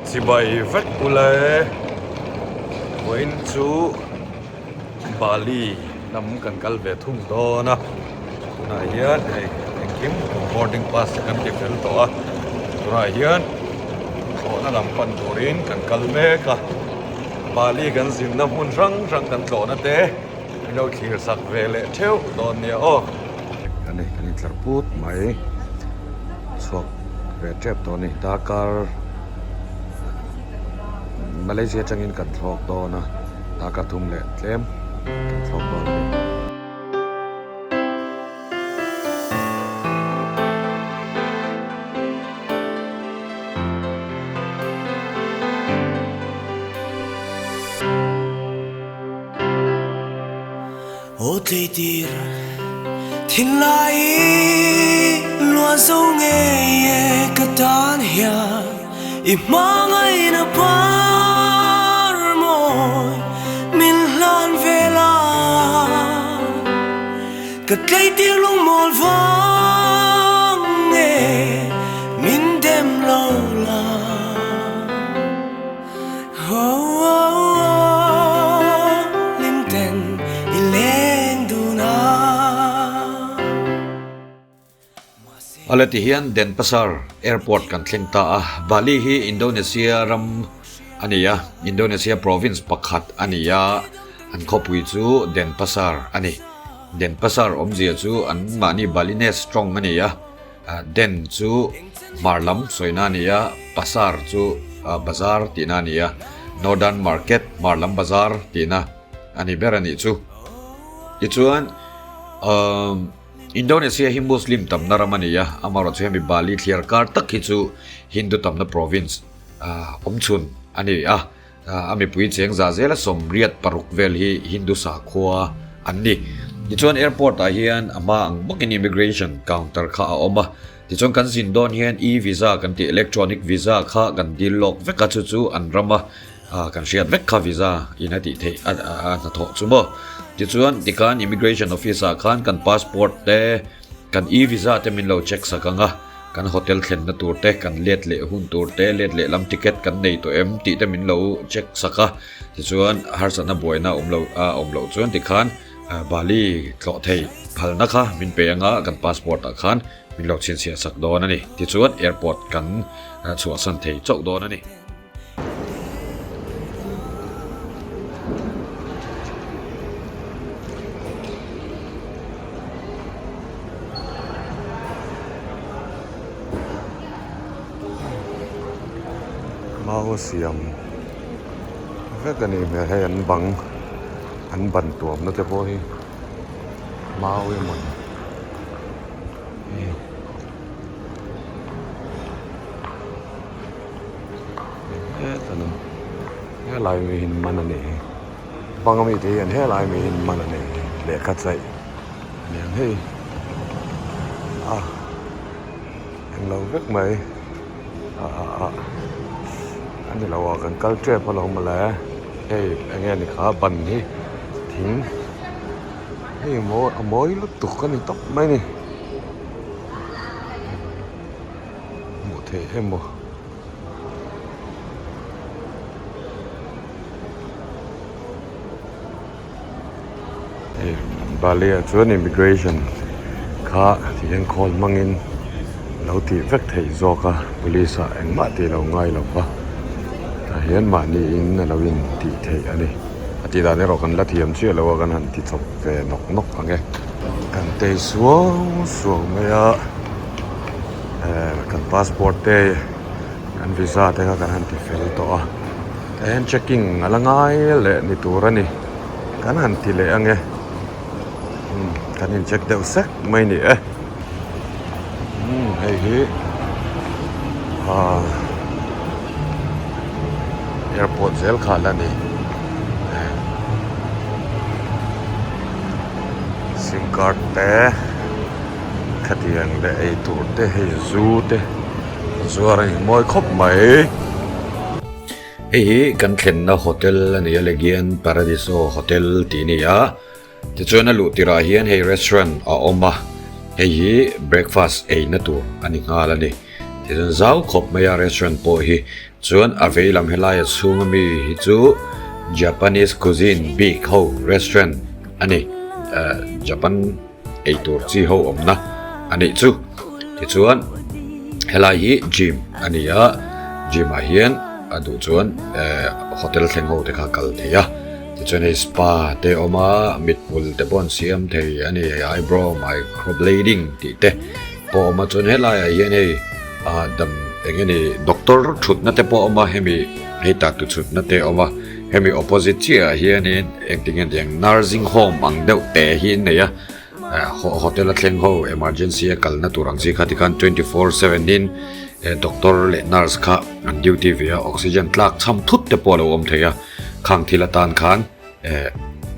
Chibai vek ule vawiin chu Bali lam kan kal ve thung dawn a tunah hian hei engkim boarding pass te kan ti fel tawh a tunah hian thlawhna lam pan turin kan kal mek a Bali kan zinna hmun hrang hrang kan tlawhna te min lo thlir sak ve leh theuh dawn nia aw. Ani kan intlar put mai chhuak ve tep tawh a ni darkar Malaysia atangin kan thlawk dawn a darkar thum leh tlem kan thlawk dawn a ni. Aw tleitir thinlai lua zo ngei e ka tan hian i hmangaihna par mawi min hlan ve la ka tleitir lungmawl vang nge min dem lo la. Awle ti hian Denpasar Airport kan thleng ta a, Bali hi Indonesia ram a ni a, Indonesia province pakhat a ni a, an khawpui chu Denpasar a ni. Denpasar awmzia chu an mahni Balinese tawng a ni a. Den chu hmar lam sawina a ni a, pasar chu bazar tihna a ni a, Northern Market hmar lam bazar tihna a ni ber a nih chu. Tichuan Indonesia hi Muslim tamna ram a ni a, amaherawhchu hemi Bali thliar kar tak hi chu Hindu tamna province awmchhun a ni a. A mipui cheng zah zela 86 vel hi Hindu sakhua an ni. Tichuan airport ah hian a hma ang bawkin immigration counter kha a awm a. Tichuan kan zin dawn hian e-visa kan tih electronic visa kha kan dil lawk vek a, chu chu an rama kan hriat vek kha visa in a tih theih a hnathawh chu maw. Tichuan tikhan immigration office ah khan kan passport te kan e-visa te min lo check sak ang a. Kan hotel thlenna tur te, kan let leh hun tur te, let leh lam ticket kan nei tawh em tih te min lo check sak a, tichuan harsatna buaina awm lo a awm loh chuan tikhan Bali tlawh thei phalna kha min pe anga kan passport ah khan min lo chhinchhiah sak dawn a ni. Tichuan airport kan chhuahsan thei chauh dawn a ni. Mau siam vek a nih hmel hei an bang an ban tuamna te pawh hi mau emaw ni. Helai mi hi man a nih hi bang ami te hian helai mi hi man a nih hi lehkha chaih a ni ang hei a englo vek mai ah ah ah a ni lo a kan kal tep alawm mawle hei eng nge ni kha ban hi thing hei mawi a mawi lutuk a ni tawp mai a ni. Hmuh theih emaw hei Bali ah chuan immigration kha ti hian khawl hmangin lo tih vek theih zawk a police ah engmah tih lo ngai lo va tah hian mahni in a lo in tih theih a ni a tih dan erawh kan la thiam chiah lo a kan han ti chawp ve nawk nawk ang e kan tei suau suau mai a. Kan passport te kan visa te kha kan han ti fel tawh a tah hian checking a la ngai leh ni tur a ni kan han ti leh ang e umm kan in check deuh sek mai a ni e umm hei hi ahh airport zel kha la ni sim card te. Khatiang leh ei tur te hei zu te zuar a inmawi khawp mai. Hei hi kan thlenna hotel a ni a Legian Paradiso Hotel tih a ni a, tichuan a luh tirah hian hei restaurant a awm a, hei hi breakfast eina tur a ni nghal a ni. Tichuan zau khawp mai a restaurant pawh hi chuan a vei lam helai a chhung ami hi chu Japanese cuisine bik ho restaurant a ni eh Japan eitur chi ho awmna a nih chu tichuan helai hi gym a ni a gym ah hian a duh chuan eh hotel thleng ho te kha kal thei a tichuan hei spa te a awm a mithmul te pawh an siam thei a ni eyebrow microblading tih te pawh a awm a chuan helai ah hian hei ah dam eng nge ni doctor thutna te pawh a awm a hemi hei tatu chhutna te a awm a hemi opposite chiah ah hianin engti nge tiang nursing home ang deuh te hi an nei a hotel a thleng ho emergency a kalna tur ang chi kha tikhan 24/7 in doctor leh nurse kha an duty ve a oxygen tlak cham thut te pawh a lo awm thei a khang thil atan khan eh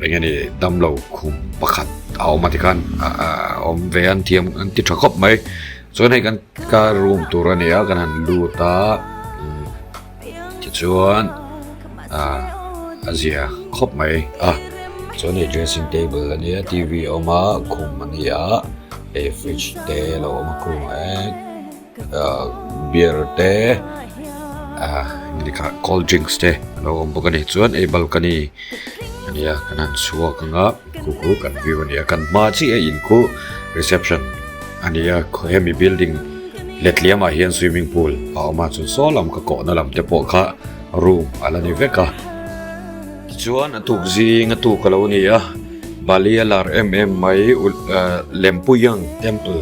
eng nge ni damlo khum pakhat a awm a tikhan ah awm ve an thiam an ti tha khawp mai chuan hei kan ka room tur a ni a kan han lut a tichuan ah a zia khawp mai a chuan hei dressing table a nia t v a awm a khum a ni a hei fridge te a lo awm a khum eh ah beer te ah engtikah cold drinks te a lo awm bawk a ni chuan hei balcony a nia kan han chhuak ang a khu khu kan view a ni a kan hma chiah a in khu reception a ni a hemi building letliam ah hian swimming pool a awm a chuan saw lam ka kawhna lam te pawh kha room a la ni vek a tichuan a tuk zing a tuk a lo ni a Bali a lar em em mai Lempuyang temple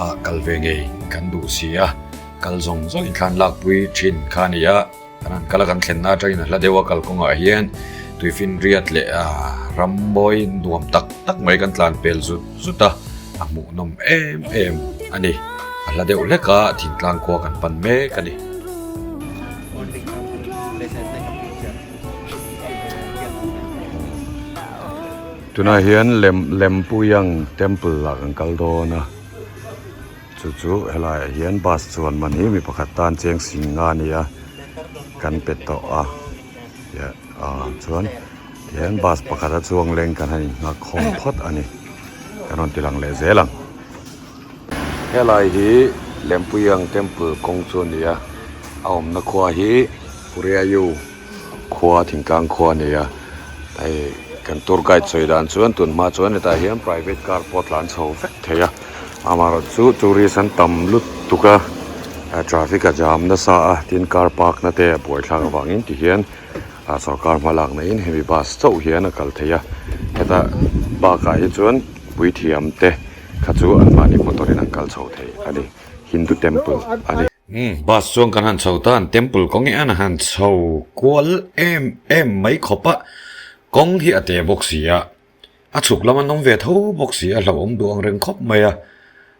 ah kal ve ngei kan duh si a kal zawng zawng in thlan lakpui thin kha a ni a. Kan han kal a kan thlenna atangin a hla deuh a kalkawngah hian tuifinriat leh ram mawi nuam tak tak mai kan tlan pel zut zut a, a hmuhnawm em em a ni. A hla deuh hlek a thingtlang khua kan pan mek a ni. Tunah hian lem Lempuyang temple ah kan kal dawn a. Chu chu helaiah hian bus chuan man hi mi pakhat tan cheng sing nga a ni a kan pe tawh a ah chuan tihian bus pakhat a chuang leng kan han inghak khawm phawt a ni kan rawn ti lang leh zel ang. Helai hi Lempuiang temple kawng chu a ni a a awmna khua hi Puriayu. Khua thingtlang khua a ni a, hei kan tour guide sawi dan chuan tun hma chuan hetah hian private car pawh a tlan chho vek thei a, amaherawhchu tourist an tam lutuk a, traffic a jam nasa a, tin car park na te a buaithlak avangin tihian sawrkar hma lakna in hemi bus chauh hian a kal thei a, heta bakah hi chuan puithiam te kha chu anmahni motor in an kal chho thei a ni, Hindu temple a ni. Umm bus chuan kan han chho ta an temple kawng hi an han chho kual em em mai khawp a, kawng hi a te bawk si a, a chhuk lam an awm ve tho bawk si a hlauhawm duh ang reng khawp mai a,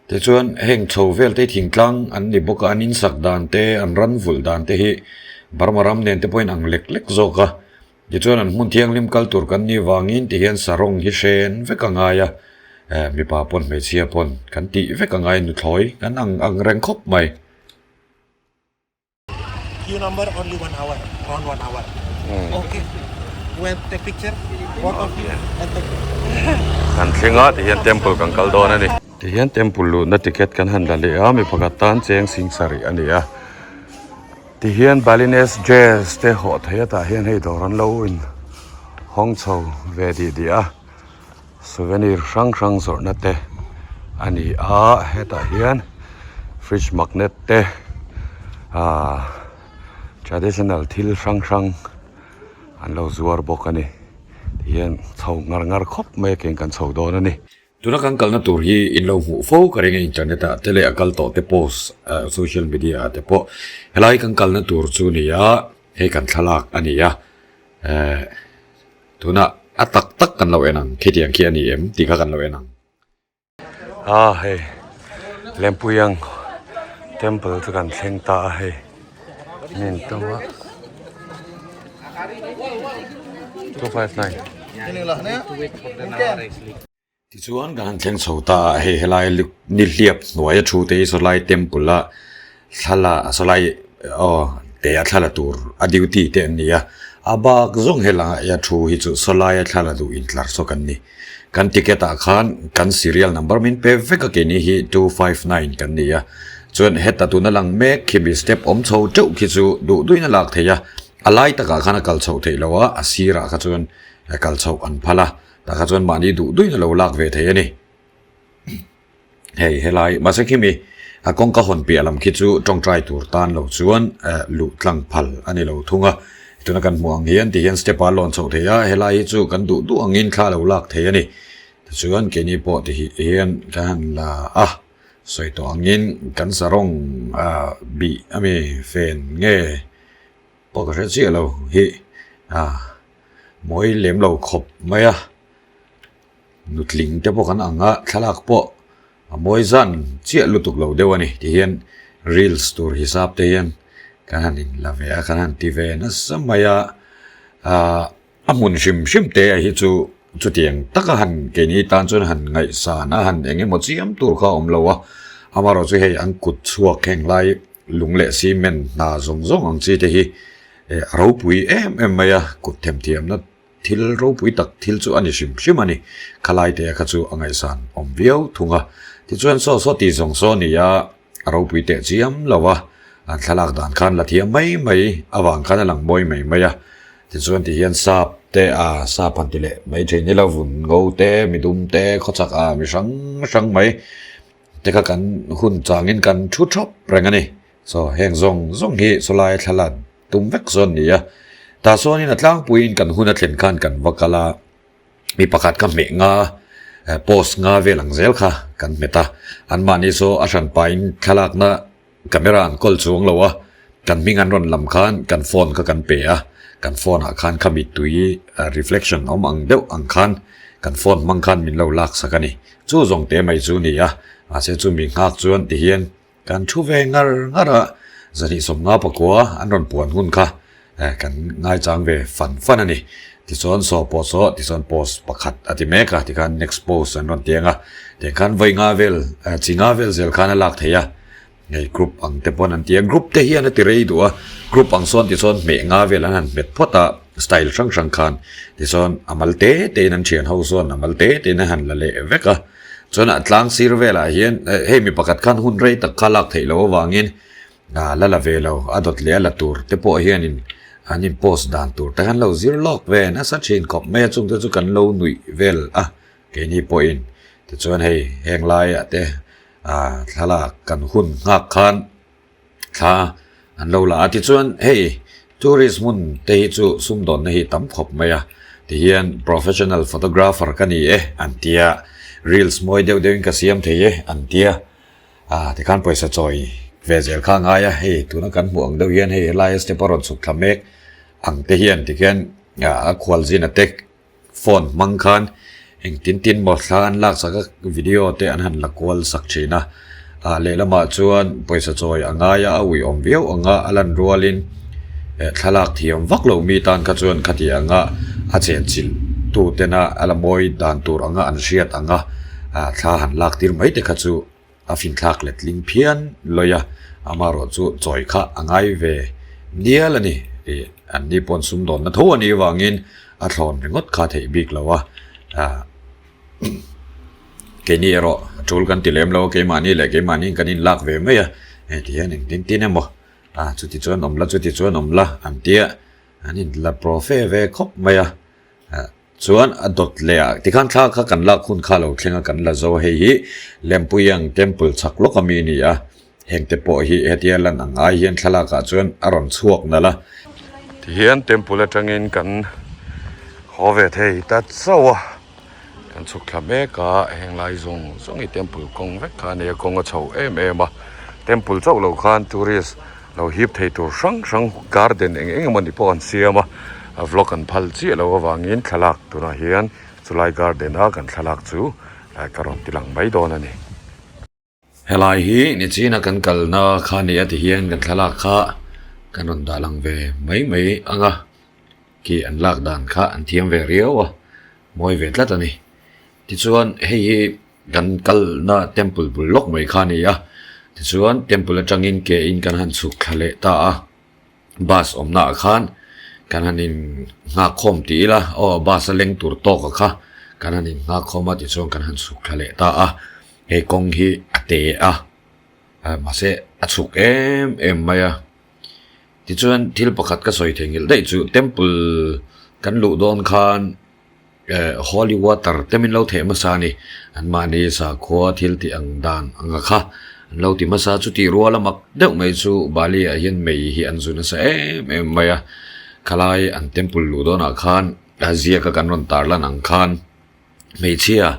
tichuan heng chho vel te hi thingtlang an ni bawk a an insak dan te an ran vulh dan te hi Burma ram nen te pawhin ang lek lek zawk a, tichuan an hmun thianghlim kal tur kan nih vangin tihian sarong hi hren vek a ngai a, eh mipa pawn hmeichhia pawn kan tih vek a ngai nuthlawi kan ang ang reng khawp mai. Queue number only one hour, around one hour. Okay. When take picture, both of you and take picture. Kan thleng a tihian temple kan kal dawn a ni. Tihian temple luhna ticket kan han la leh a mi pakhat tan cheng sing sarih a ni a. Tihian Balinese dress te hawh theih a tah hian hei dawr an lo in hawng chho ve dih dih a. Souvenir hrang hrang zawrhna te a ni a hetah hian fridge magnet te ahh traditional thil hrang hrang an lo zuar bawk a ni tihian chho ngar ngar khawp mai a keng kan chho dawn a ni. Tuna kan kalna tur hi in lo hmuh fo ka ring a internet ah te leh a kal tawh te post ah social media ah te pawh helai kan kalna tur chu a ni a hei kan thlalak a ni a ehh. Tunah a tak tak kan lo en ang, khitiang khi a ni em tih kha kan lo en ang. A hei Lempuyang temple chu kan thleng ta a hei min tum a 259. Tichuan kan han thleng chho ta a, hei helai nihliap hnuaia thu te hi sawlai temple a thla sawlai aw te a thla la tur a duty te an ni a, a bak zawng helangah hian thu hi chu sawlaia thla la duh intlar zawk an ni. Kan ticket ah khan kan serial number min pe vek a keini hi 259 kan ni a. Chuan heta tuna lang mek khi mi step awm chho teuh khi chu duh duhin a lak theih a, a lai takah khan a kal chhoh theih loh a, a sirah kha chuan kal chhoh an phal a, tah kha chuan mahni duh duhin a lo lak ve thei a ni. Hei helai mahse khi mi a kawngka hawn piah lam khi chu tawngtai tur tan lo chuan luh tlang phal a ni lo thung a, tuna kan hmuh ang hian ti hian step a lawn chhoh thei a, helai hi chu kan duh duh angin thla lo lak thei a ni. Tichuan keini pawh ti hian kan han la a. Sawi tawh angin kan sarong ah bih a mi fen nge pawh ka hre chiah lo hi ah mawi lem lo khawp mai a, nutling te pawh kan ang a thlalak pawh a mawi zan chiah lutuk lo deuh a ni ti hian reels tur hisap te hian kan han in la ve a kan han ti ve nasa mai a ah. A hmun hrim hrim te a hi chu chutiang taka han keini tan chuan han ngaihsan a han eng emaw chiam tur kha a awm lo a, amaherawhchu hei an kut chhuak heng lai lung leh cement hna zawng zawng ang chi te hi eh a ropui em em mai a, kut themthiamna thil ropui tak thil chu a ni hrim hrim a ni, khalai te kha chu a ngaihsan awm viau thung a, tichuan saw saw tih zawng saw a ni a. A ropui teh chiam lo a, an thlalak dan khan la thiam mai mai avang khan a lang mawi mai mai a. Tichuan ti hian sap te a sap han ti leh mai thin ila vun ngo te, midum te, khawchhak a mi hrang hrang mai te kha kan hun changin kan thu thawp reng a ni. Saw heng zawng zawng hi sawlai thlalak tum vek zawn ni a. Tah chuanin a tlangpuiin kan hun a thlen khan kan va kal a. Mi pakhat ka hmeh nga post nga vel ang zel kha kan hmet a, anmahni saw a hran pahin thlalakna camera an kawl chuang lo a, kan hming an rawn lam khan kan phone kha kan pe a, kan phone ah khan kha mittui reflection awm ang deuh ang khan kan phone hmang khan min lo lak sak a ni. Chu zawng te mai chu ni a, mahse chu mi nghak chuan tihian Kan thu ve ngar ngar a, zahnih sawmnga pakua an rawn puan hun kha kan ngaichang ve fan fan a ni. Tichuan saw pawh saw tichuan post pakhat a ti mek a, tikhan next post an rawn tiang a, tiang khan vawi nga vel chi nga vel zel khan a lak theih a, hei group ang te pawn an ti a, group te hian a ti rei duh a, group ang sawn tichuan hmeh nga vel an han hmet phawt a, style hrang hrang khan tichuan a mal te te in an thian ho sawn a mal te te in a han la leh vek a. Chuan a tlang sir velah hian hei mi pakhat khan hun rei tak kha lak theih loh avangin la la ve lo a dawt leh a la tur te pawh hianin an in post dan tur te khan lo zir lawk ve nasa thin khawp mai a chungte chu kan lo nuih vel a keini pawhin tichuan hei heng laiah te thlalak kan hun nghak khan. Thla an lo la a tichuan hei tourist hmun te hi chu sumdawnna hi tam khawp mai a tihian professional photographer ka ni e an tia reels mawi deuh deuhin ka siam thei e an tia ah tikhan pawisa chawi ve zel kha a ngai a hei tuna kan hmuh ang deuh hian hei helaia step a rawn chhuk thla mek ang te hian tikhian a khualzin a tek Phone hmang khan engtin tin maw thla an lak sak a, video te an han la kual sak thin a. Ah lehlamah chuan pawisa chawi a ngai a, a uiawm viau ang a, a lan rualin eh thlalak thiam vak lo mi tan kha chuan khati anga a chenchilh tu tena a la mawi dan tur anga an hriat ang a, ah thla han lak tir mai te kha chu A finthlak letling phian lawi a, amaherawh chu chawi kha a ngai ve nial a ni. Ih, an ni pawn sumdawnna tho a nih avangin a thlawn ringawt kha theih bik lo a. Ah, keini erawh a tul kan ti lem lo a, keimahni leh keimahniin kan inlak ve mai a, hei ti hian engtin tin emaw, ah chuti chuan awm la, chuti chuan awm la an tia, an inla profe ve khawp mai a. Ah. Chuan a dawt leh ah tikhan thla kha kan lak hun kha lo thleng a kan la zo hei hi Lempuiang temple chhak lawk a mi a ni a, heng te pawh hi hetia lan ang ai hian thlalak ah chuan a rawn chhuak nalh a. Tihian temple atangin kan haw ve thei ta chauh a, kan chhuk thla mek a, heng lai zawng zawng hi temple kawng vek kha a ni a, kawng a chho em em a, temple chauh loh khan tourist Lo hip thei tur hrang hrang garden eng eng emaw ni pawh an siam a, a vlog an phal chiah loh avangin thlalak tunah hian chulai garden a kan thlalak chu ka rawn ti lang mai dawn a ni. Helai hi nichina kan kalna kha ni a ti hian kan thlalak kha kan rawn dah lang ve mai mai ang a, khi an lak dan kha an thiam ve riau a, mawi ve tlat a ni. Tichuan hei hi Kan kalna temple bul lawk mai kha a ni a, tichuan temple atangin ke in kan han chhuk thla leh ta a, bus awmna ah khan kan han in nghak khawm tih ila aw bus a leng tur tawk a kha kan han in nghak khawm a tichuan kan han chhuk thla leh ta a, hei kawng hi a te a mahse. a chhuk em em mai a. Tichuan thil pakhat ka sawi theihnghilh daih chu temple kan luh dawn khan eh holy water te min lo theh hmasa a ni. Anmahni sakhua thil tih ang dan anga kha an lo ti hmasa chu tih rual a mak deuh mai chu Bali ah hian mei hi an zu nasa em em mai a. Khalai an temple luh dawnah khan a ziaka kan rawn tarlan ang khan. Hmeichhia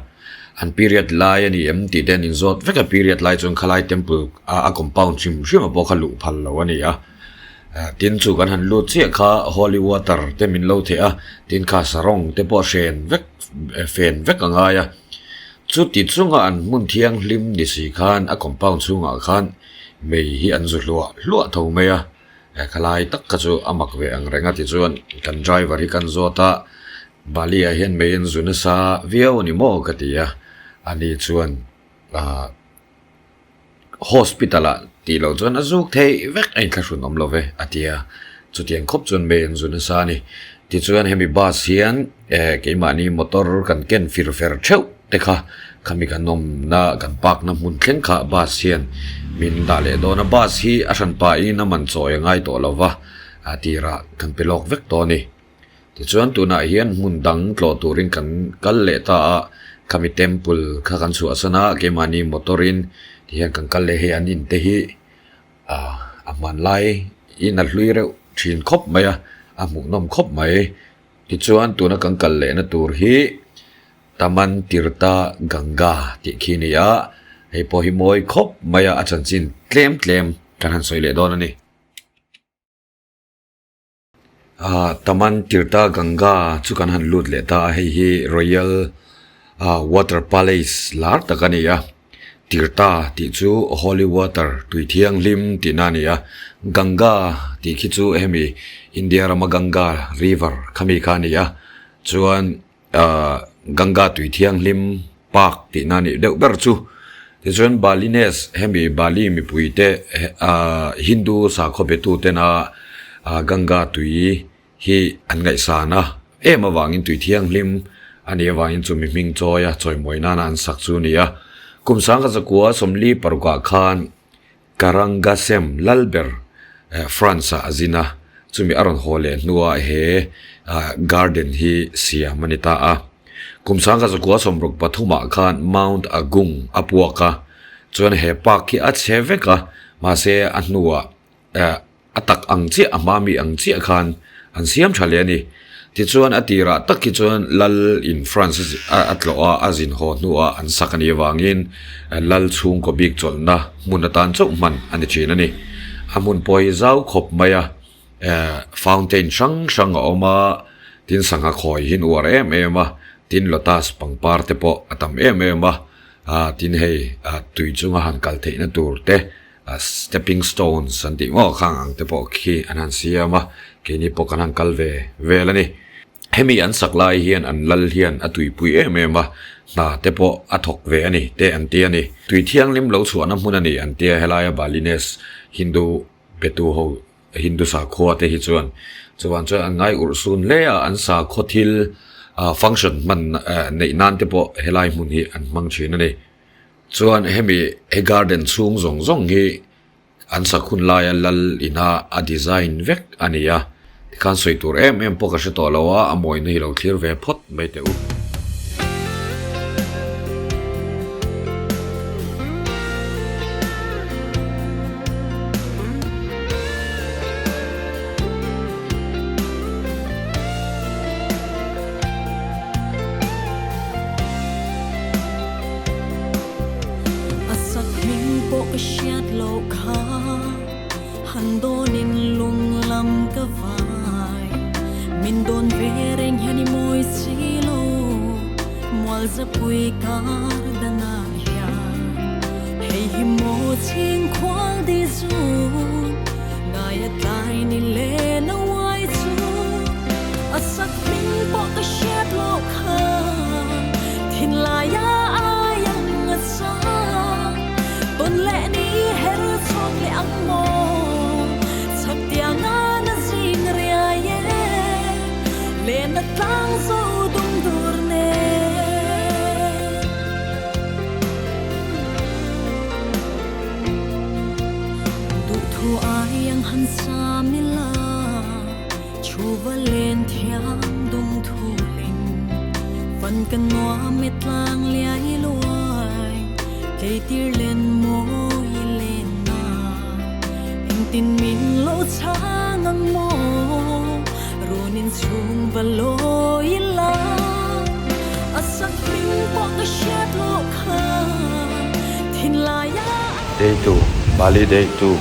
an period lai a ni em tih te an inzawt vek a, period lai chuan khalai temple a a compound hrim hrim a pawh kha luh phal lo a ni a, tin chu kan han lut chiah kha holy water te min lo theh a, tin kha sarong te pawh hren vek fen vek a ngai a, chuti chunga an hmun thianghlim ni si khan a compound chhungah khan mei hi an zu hluah hluah tho mai a. Khalai tak kha chu a mak ve ang reng a tichuan kan driver hi kan zawt a, Bali ah hian mei an zu nasa viau a ni maw ka ti a, ani chuan ah hospital ah tih loh chuan a zuk theih vek a inthlahrun awm lo ve a ti a, chutiang khawp chuan mei an zu nasa a ni. Tichuan hemi bus hian eh keimahni motor kan ken fir fer theuh te kha khami kan awmna kan park na hmun thleng kha bus hian min dah leh dawn a, bus hi a hran pahin a man chawi a ngai tawh lo va, a tirah kan pe lawk vek tawh a ni. Tichuan tunah hian hmun dang tlawh turin kan kal leh ta a, khami temple kha kan chhuahsan a, keimahni motor in tihian kan kal leh hei an in te hi ah a hmanlai in a hlui reuh thin khawp mai a, a hmuhnawm khawp mai. Tichuan tuna kan kal lehna tur hi Taman Tirtha Ganga tih khi a ni a, hei pawh hi mawi khawp mai a, a chanchin tlem tlem kan han sawi leh dawn a ni. Ah Taman Tirtha Ganga chu kan han lut leh ta a, hei hi Royal ah Water Palace lar tak a ni a. Tirtha tih chu holy water, tui thianghlim tihna a ni a, Ganga tih khi chu hemi India rama Ganga river khami kha a ni a, chuan ahh Ganga tui thianghlim park tihna a nih deuh ber chu. Tichuan Balinese hemi Bali mipui te ahh Hindu sakhaw betu tena ahh Ganga tui hi an ngaihsan a, em avangin tui thianghlim a nih avangin chumi hming chawi a chawimawi nana an sak chu a ni a. Kum sangkhat zakua sawmli parukah khan Karangasem Lalber France-ah a zin a, chumi a rawn haw leh hnuah he garden hi siam a ni ta a. Kum sangkhat zakua sawmruk pathumah khan Mount Agung a puak a, chuan he park hi a chhe vek a, mahse a hnuah A tak ang chiah, a hma mi ang chiah khan an siam tha leh a ni. Tichuan a tirah tak hi chuan Lal in France a tlawh a, a zin haw hnuah an sak a nih avangin Lal chhungkaw bik chawlhna hmun atan chauh hman a ni thin a ni. A hmun pawh hi zau khawp mai a, fountain hrang hrang a awm a, tin sangha khawi hi an uar em em a, tin lotus pangpar te pawh a tam em em a, tin hei tui chunga han kal theihna tur te Stepping stones an tih maw khang ang te pawh khi an han siam a, keini pawh kan han kal ve vel a ni. Hemi an sak lai hian an lal hian a tuipui em em a, hna te pawh a thawk ve a ni te an ti a ni. Tui thianghlim lo chhuahna hmun a ni an tia helaia Balinese Hindu betu ho Hindu sakhua te hi chuan chuan chuan an ngai urh sun hle a, an sakhaw thil function hman neih nan te pawh helai hmun hi an hmang thin a ni. Chuan hemi he garden chhung zawng zawng hi an sak hun laia lal ina a design vek a ni a, tikhan sawi tur em em pawh ka hre tawh lo a, a mawina hi lo thlir ve phawt mai teh u. A sak hming pawh ka hriat loh kha han dawnin lung lam ka vai min dawn ve reng hian i mawi si lo mual zapui kar danah hian hei hi maw chhing khual di zun ngai a tlai ni le na uai chu a sak hming pawh ka hriat loh kha thinlaia ai ang a sa tawn leh ni her chhuak leh ang maw chhak tianga na zing riai e lena tlang zo dum dur nen. ka nuam e tlang liai luai Tleitir len mawi len na Engtin min lo chhang ang maw Run in chhung va lawi la A sak hming pawh ka hriat loh kha Thinlai a Day 2, Bali Day 2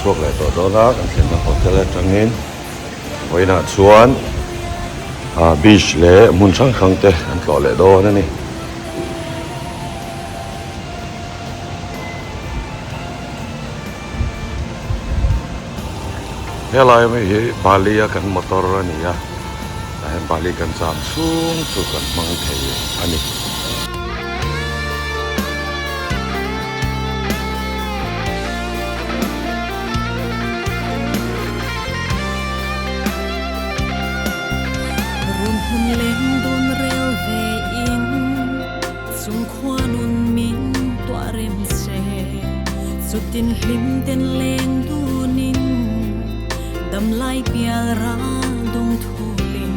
Chhuak leh tawh dawn a, kan thlenna hotel atangin Vawiinah chuan ah beach leh hmun hrang hrang te an tlawh leh dawn a ni. Helai mai hi Bali a kan motor a ni a, tah hian Bali kan cham chhung chu kan hmang thei a ni. Run hun leng dun rel ve in chung khua nun min tuah rem che chutin hlim ten leng dun in dam lai pial ral dung thulin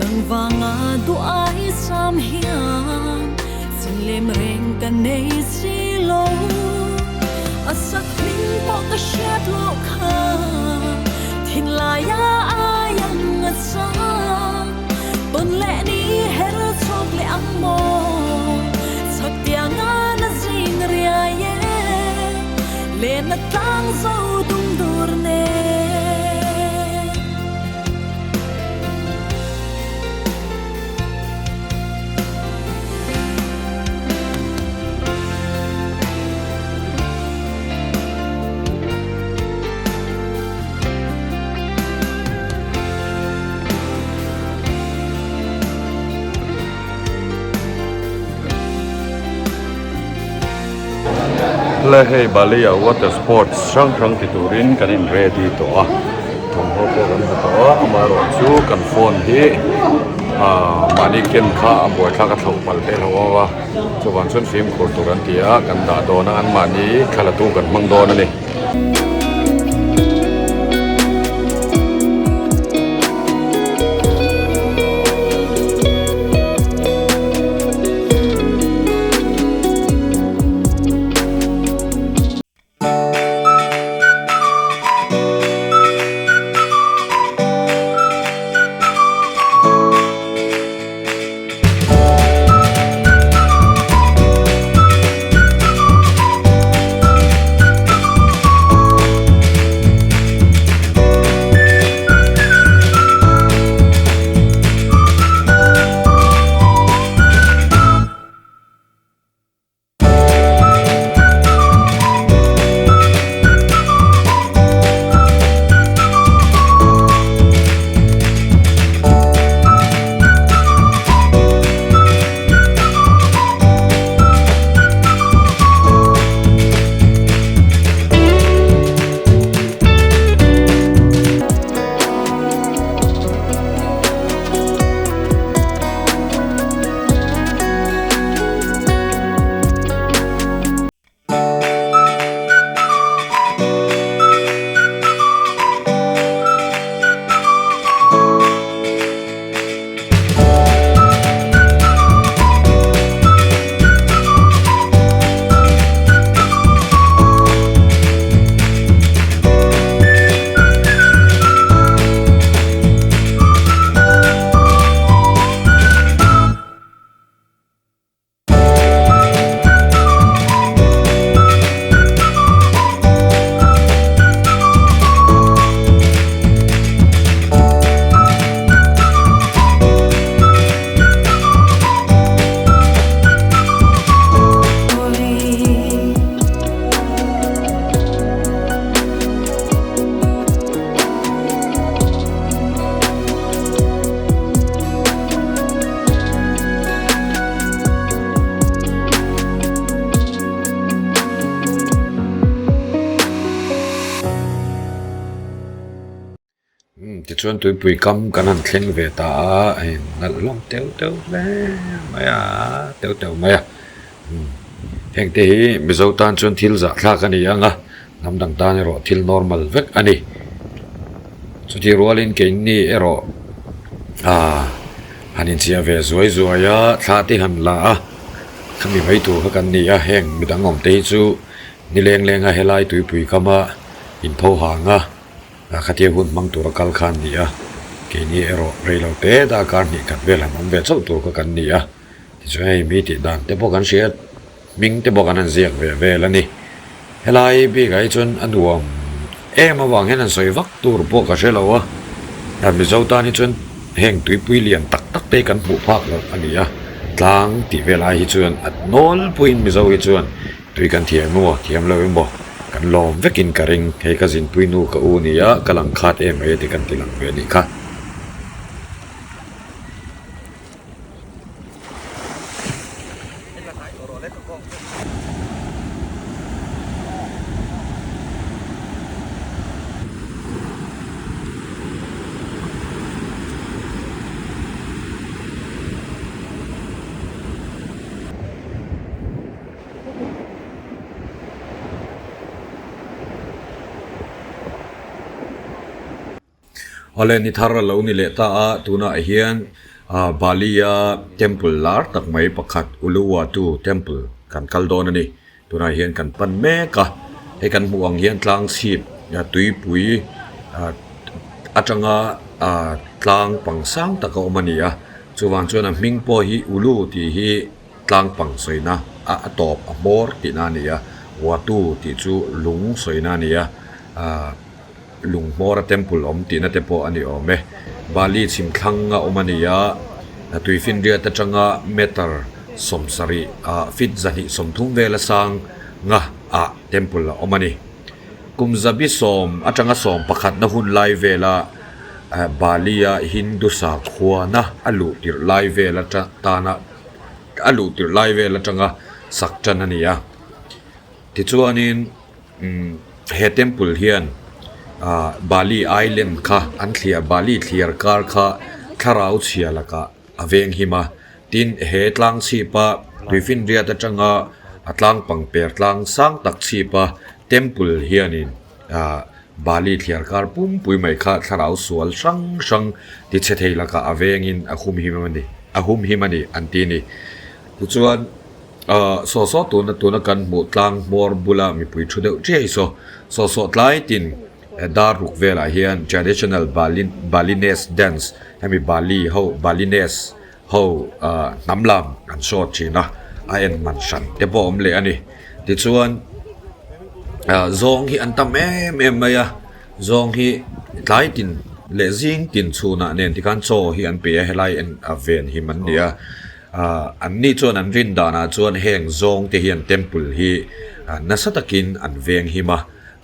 nang vanga duh ai sam hian chin lem reng ka nei si lo a sak hming pawh ka hriat loh kha thinlai a ai ang a chang tawn leh ni her chhuak leh ang maw chhak tiang a na zing riai e len a tlang zo dung dur nen. Le hei Bali ah water sports hrang hrang ti turin kan in ready tawh a thawmhnaw pawh kan ha tawh a amaherawhchu kan phone hi ahh mahni ken kha a buaithlak a thlauh palh theih loh a chuvang chuan fimkhur tur an ti a kan dah dawn a anmahni thla la tu kan hmang dawn a ni. Tichuan tuipui kam kan han thleng ve ta a, hei nalh hlawm teuh teuh hle mai a, teuh teuh mai a. Heng te hi Mizo tan chuan thil zahthlak a ni ang a, hnam dang tan erawh thil normal vek a ni. Chutih rualin keini erawh aaa. Han inchhiah ve zuai zuai a, thla te han la a, khami mai tur kha kan ni a, heng midang awm te hi chu nileng leng a helai tuipui kam a inpho hang a, khatia hun hmang tur a kal kha an ni a, keini erawh rei lo te darkar hnih khat vel han awm ve chauh tur kha kan ni a, tichuan hei mi tih dan te pawh kan hria. Hming te bawk an han ziak ve vel a ni. Helai bikah hi chuan a nuam em avang hian han sawi vak tur pawh ka hre lo a. Mizo tan hi chuan heng tuipui lian tak tak te hi kan hmuh phak loh a ni a. Tlang tih vel ai hi chuan a nawlpuiin Mizo hi chuan tui kan thiam emaw thiam lo emaw kan lawm vekin ka ring. Hei ka zinpui nu ka u nia ka lang khat em mai a ti kan ti lang ve a nih kha. Awle ni thar a lo ni leh ta a, tunah hian ah Bali a temple lar tak mai pakhat Uluwatu temple kan kal dawn a ni. Tunah hian kan pan mek a, hei kan hmuh ang hian tlang chhip tuipui ah atanga ah tlang pang sang tak a awm a ni a, chuvang chuan a hming pawh hi Ulu tih hi tlang pang sawina a a tawp a hmawr tihna a ni a, Watu tih chu lung sawina a ni a ah. Lunghmawra temple awm tihna te pawh a ni awm e. Bali chhim thlang a awm a ni a, Tuifinriat atanga meter 70 ah feet 230 vela sang nga ah temple a awm a ni. Kum zabi sawm atanga sawm pakhatna hun lai vela Bali a Hindu sakhuana a luh tirh lai vel atana a luh tirh lai vel atanga sak tan a ni a. Tichuanin. Umm he temple hian ah Bali island kha an thliar Bali thliar kar kha thlarau chhia lakah a veng him a tin he tlang chhip a tuifinriat atanga a tlang pang per tlang sang tak chhip a temple hianin ah Bali thliar kar pumpui mai kha thlarau sual hrang hrang ti chhe thei lakah a vengin a hum him a ni a hum him a ni an ti a ni tichuan. Ahh saw saw tuna tuna kan hmuh tlang hmawr bula mipui thu deuh chiai saw saw saw tlai tin dar ruk velah hian traditional Bali Balinese dance hemi Bali ho Balinese ho ahh hnam lam an show thin a a en man hran te pawh a awm leh a ni tichuan ahh zawng hi an tam em em mai a zawng hi tlai tin leh zing tin chhunah nen tikhan chaw hi an pe a helai en a ven him an ni a. Ahh an ni chuan an rin danah chuan heng zawng te hian temple hi nasa takin an veng him a,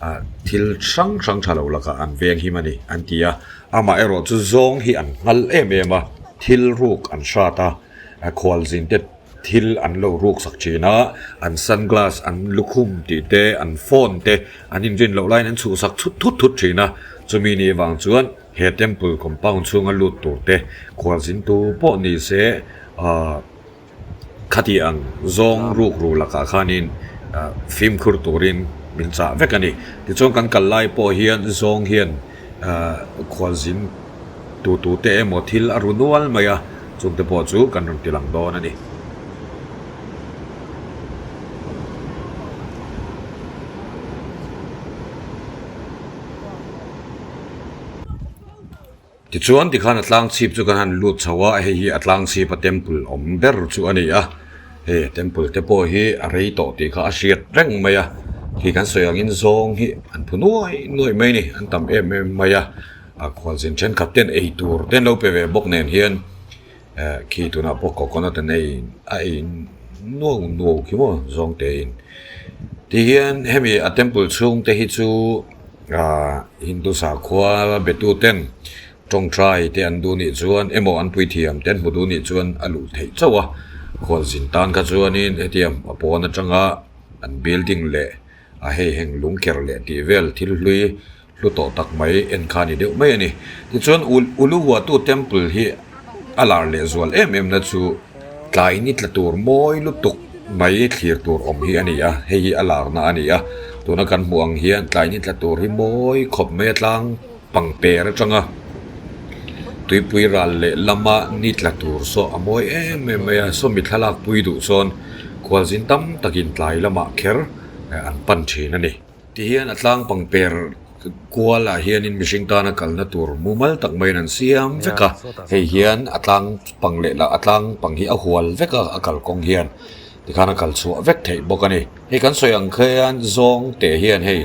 ah thil hrang hrang tha lo lakah an veng him a ni an ti a, amah erawh chu zawng hi an nghal em em a, thil ruk an hrat a, khualzin te thil an lo ruk sak thin a, an sunglass an lukhum tih te an phone te an inrin loh laiin an chhuhsak thut thut thut thin a, chumi ni vang chuan. He temple compound chhunga lut tur te khualzin tu pawh ni se ahh khati ang zawng ruk ru lakah khanin ahh fimkhur turin min chah vek a ni. Tichuan kan kal lai pawh hian zawng hian ahh khualzin tu tu te emaw thil a ru nual mai a, chungte pawh chu kan rawn ti lang dawn a ni. Tichuan tikhan a tlang chhip chu kan han lut chho a, hei hi a tlang chhip a temple awm ber chu a ni a, hei temple te pawh hi a rei tawh tih kha a hriat reng mai a, khi kan sawi angin zawng hi an phu nuai nuai mai a ni, an tam em em mai a, a khualzin thenkhat ten ei tur te an lo pe ve bawk nen hian. Eh khi tunah pawh coconut an ei a ei nuau nuau khi maw zawng te in ti hian hemi a temple chhung te hi chu ah Hindu sakhua be tu ten tawngtai te an duh nih chuan emaw an puithiam te an hmu duh nih chuan a luh theih chauh a khualzin tan kha chuanin hetiang a pawn atanga an building leh a hei heng lung ker leh tih vel thil hlui Hlu tawh tak mai en kha a ni deuh mai a ni. Tichuan Uluwatu Temple hi a lar leh zual em em na chu tlai ni tla tur mawi lutuk mai thlir tur awm hi a ni a, hei hi a larna a ni a. Tuna kan hmuh ang hian tlai ni tla tur hi mawi khawp mai a tlang pangper atanga Tuipui ral leh lama ni tla tur saw a mawi em em mai a, sawmi thlalak pui duh chuan khualzin tam takin tlai lamah kher an pan thin a ni. Tihian a tlang pangper kualah hianin mihring tana kalna tur mumal tak maiin an siam vek a, hei hian a tlang pang leh lah a tlang pang hi a hual vek a, a kalkawng hian tikhan a kal chhuah vek theih bawk a ni. Hei kan sawi ang khian zawng teh hian hei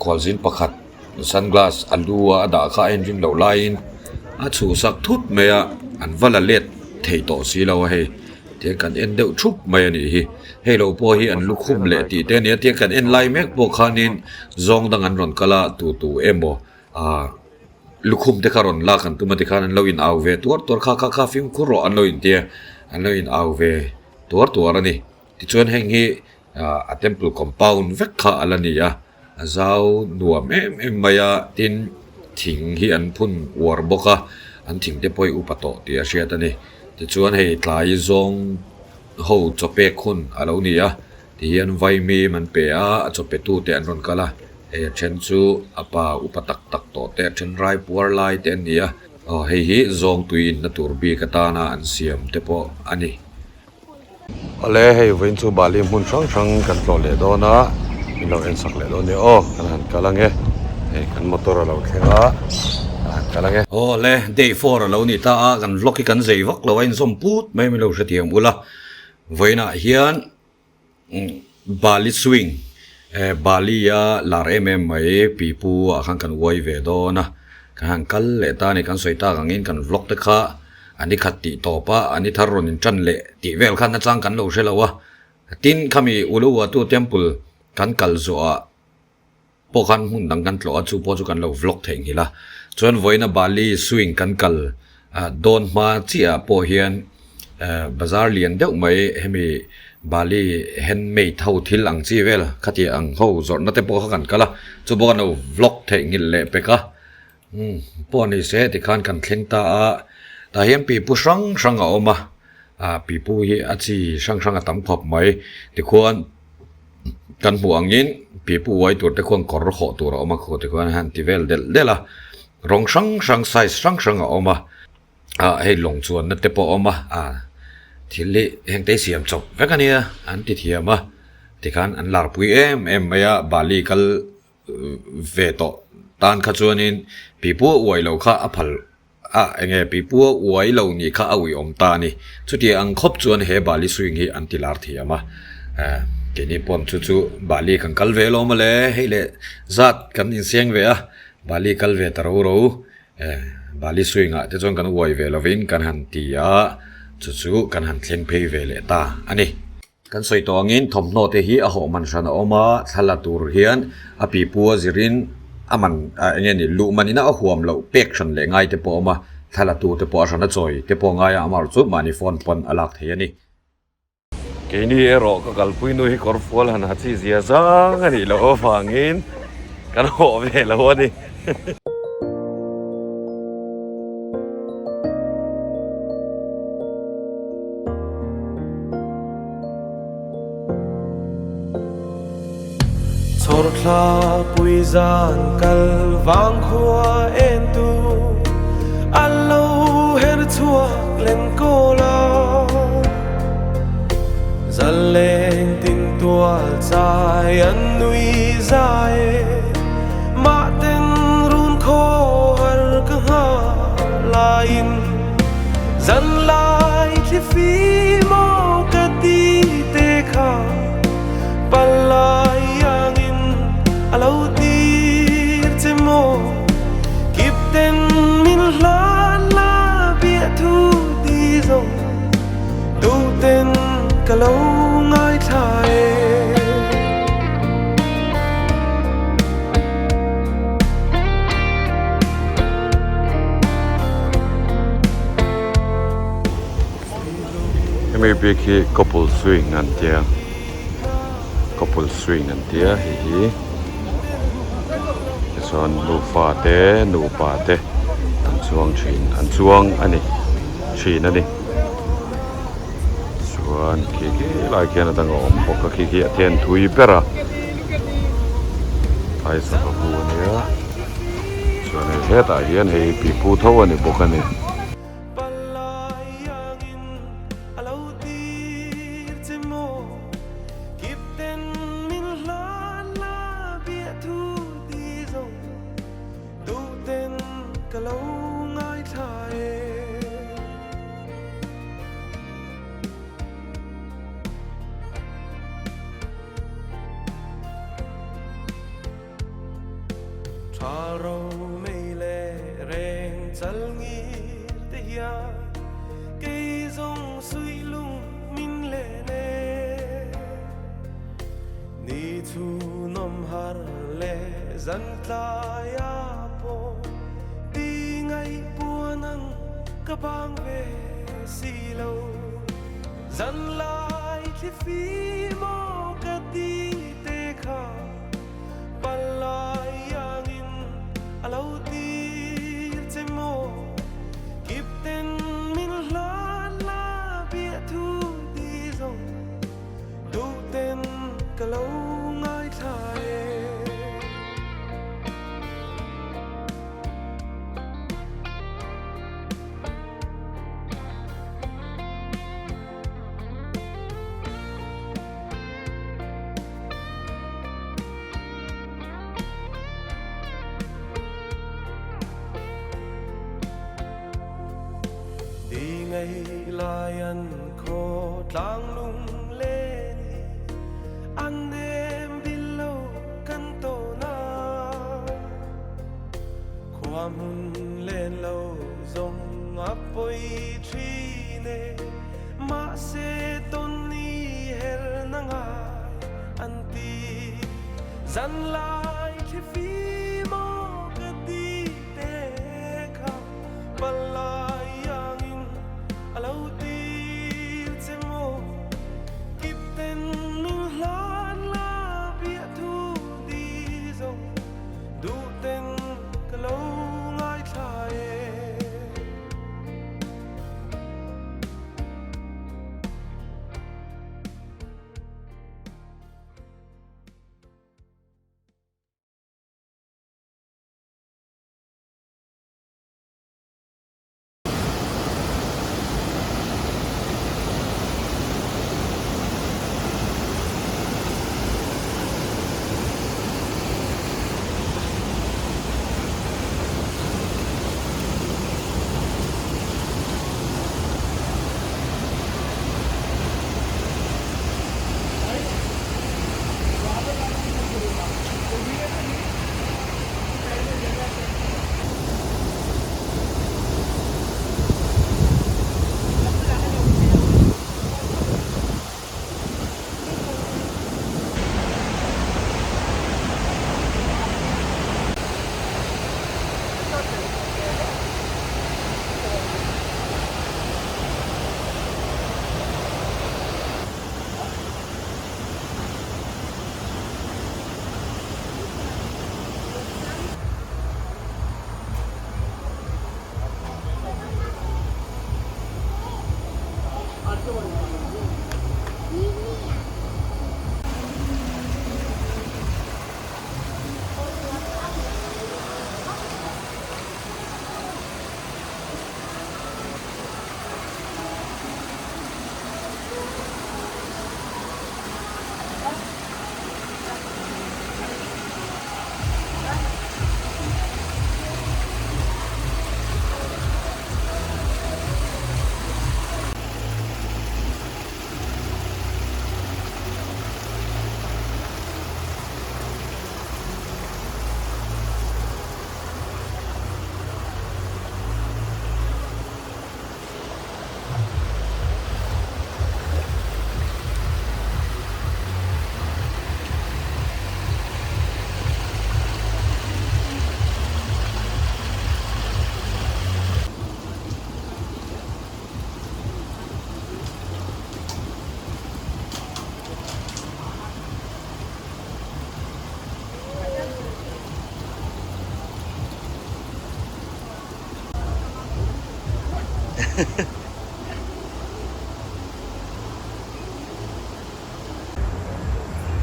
khualzin pakhat sunglass a lu a a dah kha a inring loh laiin a chhuhsak thut mai a, an va la let thei tawh si lo a hei. Tiang kan en deuh thup mai a nih hi. Hei lo pawh hi an lukhum leh tih te a nia, tiang kan en lai mek pawh khanin zawng dang an rawn kal a, tu tu emaw ah lukhum te kha rawn lak an tum a tikhan an lo in au ve tuar tuar kha kha kha fimkhur rawh an lo intia an lo in au ve tuar tuar a ni. Tichuan heng hi ah a temple compound vek kha a la ni a, a zau nuam em em mai a, tin thing hi an phun uar bawk a, an thing te pawh hi upa tawh tih a hriat a ni. Tichuan hei tlai zawng ho chaw pek hun a lo ni a, tihian vaimim an pe a, a chaw pe tu te an rawn kal a, hei a then chu a pa upa tak tak tawh te a then rai puar lai te an ni a, aw hei hi zawng tui inna tur bik atana an siam te pawh a ni. Awle hei vawiin chu Bali hmun hrang hrang kan tlawh leh dawn a, min lo en sak leh dawn nia aw, kan han kal ange, hei kan motor a lo thleng a, kan han kal ange. Awle day four a lo ni ta a, kan vlog hi kan zei vak lo a, inzawm put mai min lo hrethiam ula, vawiinah hian Bali swing Bali a lar em em mai pipu ah khan kan uai ve dawn a, kan han kal leh ta a ni, kan sawi tak angin kan vlog te kha a ni khat tih tawp a, a ni thar rawn in tan leh tih vel khan nachang kan lo hre lo a, tin khami Uluwatu temple kan kal zawh ah pawh khan hmun dang kan tlawh a, chu pawh chu kan lo vlog theih nghilh a. Chuan vawiina Bali swing kan kal dawn hma chiah ah pawh hian bazar lian deuh mai hemi Bali handmade ho thil ang chi vel khatiang ang ho zawrhna te pawh kha kan kal a, chu pawh kan lo vlog theih nghilh leh pek a. Umm pawh ni se tikhan kan thleng ta a, tah hian pipu hrang hrang a awm a, ah pipu hi a chi hrang hrang a tam khawp mai tikhuan kan hmuh angin pipu uai tur te khuan kawr hawh tur a awm a khaw tikhuan han ti vel delh delh a, rawng hrang hrang size hrang hrang a awm a, ah hei lawng chuanna te pawh a awm a, ah thil hi heng te hi siam chawp vek a nia an ti thiam a, tikhan an larpui em em mai a Bali kal ve tawh tan kha chuanin pipu a uai lo kha a phal a enge pipu a uai lo nih kha a uiawm ta a ni. Chutiang ang khawp chuan he Bali swing hi an ti lar thiam a, keini pawn chu chu Bali kan kal ve alawm ale hei leh zat kan inseng ve a, Bali kal ve ta ro ro Bali swing ah te chuan kan uai ve lovin kan han ti a, chu chu kan han thleng phei ve leh ta a ni. Kan sawi tawh angin thawmhnaw te hi a hawh man hran a awm a, thla la tur hian a pipu a zirin a man eng nge ni luh man ina a huam loh pek hran leh ngai te pawh a awm a, thla la tur te pawh a hran a chawi te pawh a ngai a, amaherawh chu mahni phone pawn a lak thei a ni. Keini erawh ka kalpui nu hi kawr fual han ha chi zia zang a nih loh avangin kan hawh ve lo a ni. Chhawrthla pui zan kal vang khua en tu a lo her chhuak len kawl a, zaleng tin tual chai an nui zai e, mah ten run khaw har ka nghah laiin. Zan lai thli fim aw ka ti te kha palai angin a lo tir che maw kip ten min hlan la bia thu ti zawng duh ten ka lo ngaithla e. Hemi bik hi couple swing an tia couple swing an tia hei hi tichuan nufa te nupa te an chuang thin an chuang a ni thin a ni chuan khi khi lai khian a dang a awm bawk a khi khi a then thui ber a phai sava bu a nia. Chuan hei hetah hian hei pipu tho a ni bawk a ni.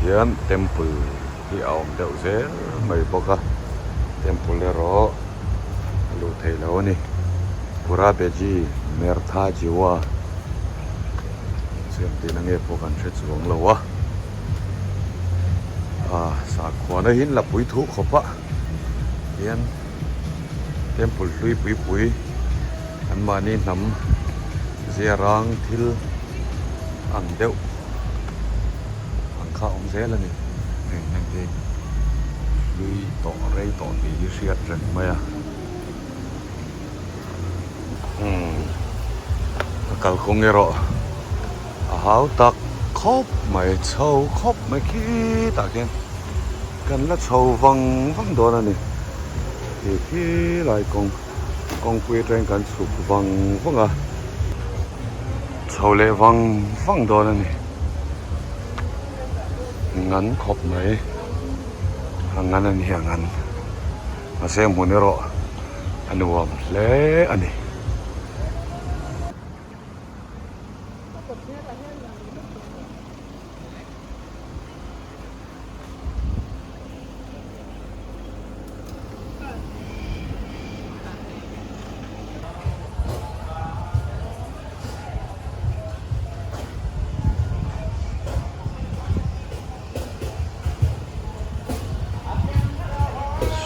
Hian temple hi a awm deuh zel mai bawk a temple erawh. A luh theih loh a ni. Pura Beji Mertha Jiwa chu engtin ange pawh kan hre chuang lo a. Ah sakhuana hi an la pui thu khawp a hian temple hlui pui pui an mahni hnam zia rang thil ang deuh ang kha a awm zel a ni. Heng heng hi hlui tawh rei tawh tih hi hriat reng mai a. Umm a kalkawng erawh a hau tak khawp mai chho khawp mai khitah khian kan la chho vang vang dawn a ni khi khi lai kawng kawngpui atangin kan chhuk vang vang a chho leh vang vang dawn a ni ngan khawp mai a ngan a ni a ngan. Mahse hmun erawh a nuam hle a ni.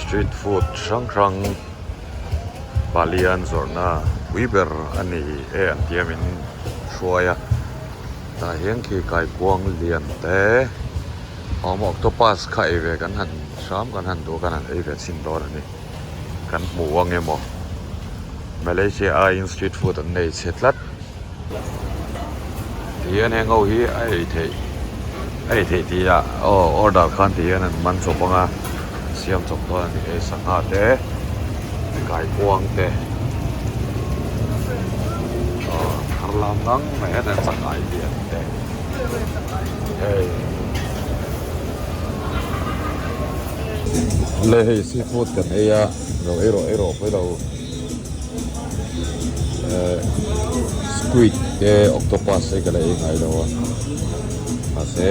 Street food hrang hrang palian zawrhna pui ber a ni e an tia min hruai a tah hian khi kaikuang lian te awm octopus kha ei ve kan han hram kan han duh a kan han ei ve chhin dawn a ni kan hmu ang emaw Malaysia aiin street food an nei chhe tlat. Tihian heng ho hi a ei theih a ei theih tih ah aw order khan tihian an man chawp ang a an siam chawp dawn a ni hei sangha te kaikuang te aw thar lam ngang mai hetah hian chakai lian te hei le hei seafood kan ei a lo ei rawh ei rawh pawi lo. Squid te octopus te ka la ei ngai lo a mahse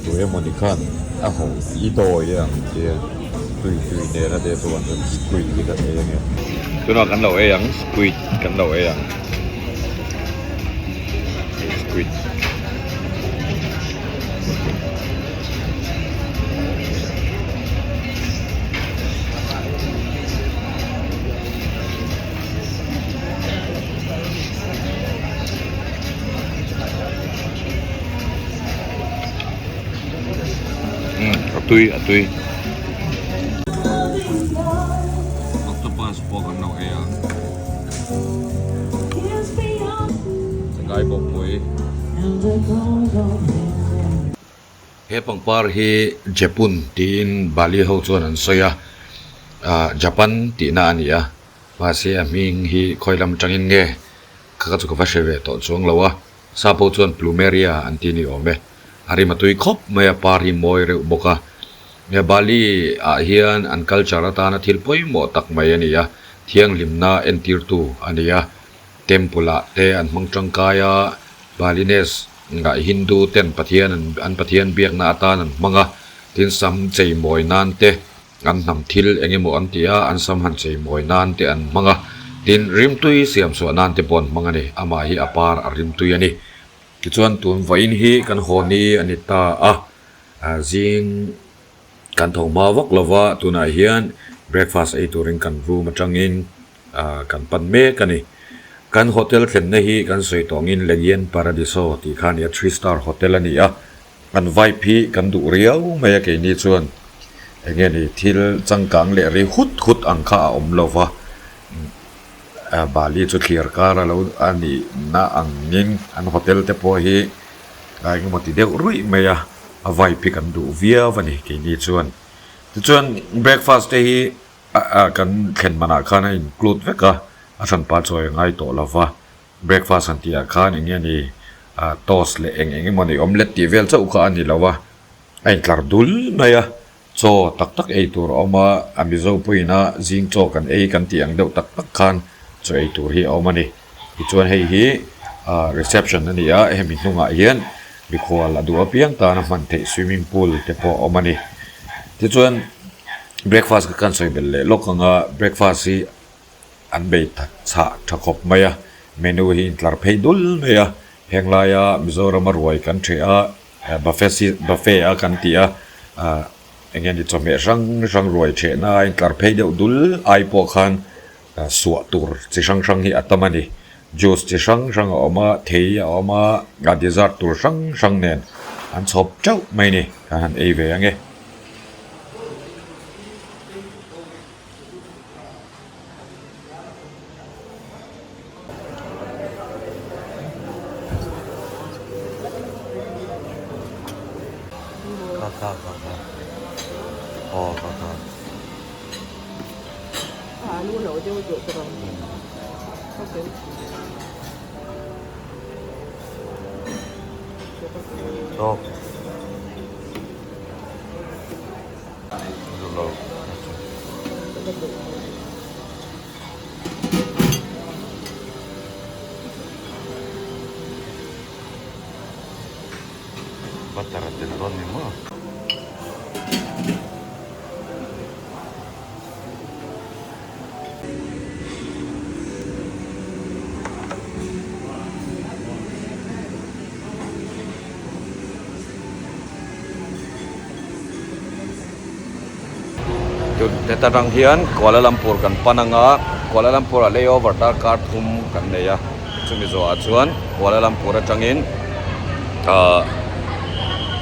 tu emawni khan a ho i dawi ang tia tui tui nena te chuan chuan squid hi kan ei ange tunah kan lo ei ang squid kan lo ei ang squid. A tui a tui octopus pawh kan lo ei a chakai bawk pui. He pangpar hi Jepun tiin Bali ho chuan an sawi a, ah Japan tihna a ni a, mahse a hming hi khawi lam atangin nge kha ka chu ka va hre ve tawh chuang lo a, sap ho chuan Plumeria an ti ni awm e, a rim a tui khawp mai a, par hi mawi reuh bawk a, he Bali ah hian an culture atana thil pawimawh tak mai a ni a, thianghlimna entirtu a ni a, temple ah te an hmang tangkai a, Balinese. Ngah Hindu ten Pathian an an Pathian biakna atan an hmang a, tin sam chei mawi nan te, an hnam thil eng emaw an ti a, an sam han chei mawi nan te an hmang a, tin rimtui siam chhuah nan te pawh an hmang a ni, amah hi a par a rimtui a ni. Tichuan tun vawiin hi kan haw ni a ni ta a, zing kan tho hma vak lova tunah hian breakfast ei turin kan room atangin Kan pan mek a ni. Kan hotel thlenna hi kan sawi tawh angin Legian Paradiso tih kha a ni a, three star hotel a ni a. Kan vibe hi kan duh riau mai a keini chuan eng nge ni thil changkang leh ri hut hut ang kha a awm lo va. Bali chu thliar kar a lo a nihna angin an hotel te pawh hi eng emaw ti deuh ruih mai a, a vibe hi kan duh viau a ni keini chuan. Tichuan breakfast te hi. Kan thlen manah khan a include vek a, a hranpa chawi a ngai tawh lo va, breakfast han tih ah khan eng nge ni toast leh eng eng emaw ni omelette tih vel chauh kha a ni lo a, a intlar dul mai a, chaw tak tak ei tur a awm a, a Mizo pawhin a zing chaw kan ei kan tih ang deuh tak tak khan chaw ei tur hi a awm a ni. Tichuan hei hi reception a ni a, hemi hnungah hian mikhual a duh apiang tan a hman theih swimming pool te pawh a awm a ni. Tichuan. Breakfast kha kan sawi belh leh lawk ang a, breakfast hi an bei chhah tha khawp mai a, menu hi intlar phei dul mai a, heng laia Mizorama ruai kan ṭheh a, buffet si buffet a kan tih a, ah eng nge ni chawhmeh hrang hrang ruai ṭhehna a intlar phei deuh dul ai pawh khan suah tur chi hrang hrang hi a tam a ni, juice chi hrang hrang a awm a, thei a awm a, a dessert tur hrang hrang nen an chhawp ṭeuh mai a ni, kan han ei ve ang e. Kha kha kha kha aw kha kha. Tawk. Butter a tel dawn ni maw? Heta tang hian Kuala Lumpur kan pan anga Kuala Lumpur ah layover darkar thum kan nei a chumi zawhah chuan Kuala Lumpur atangin ahh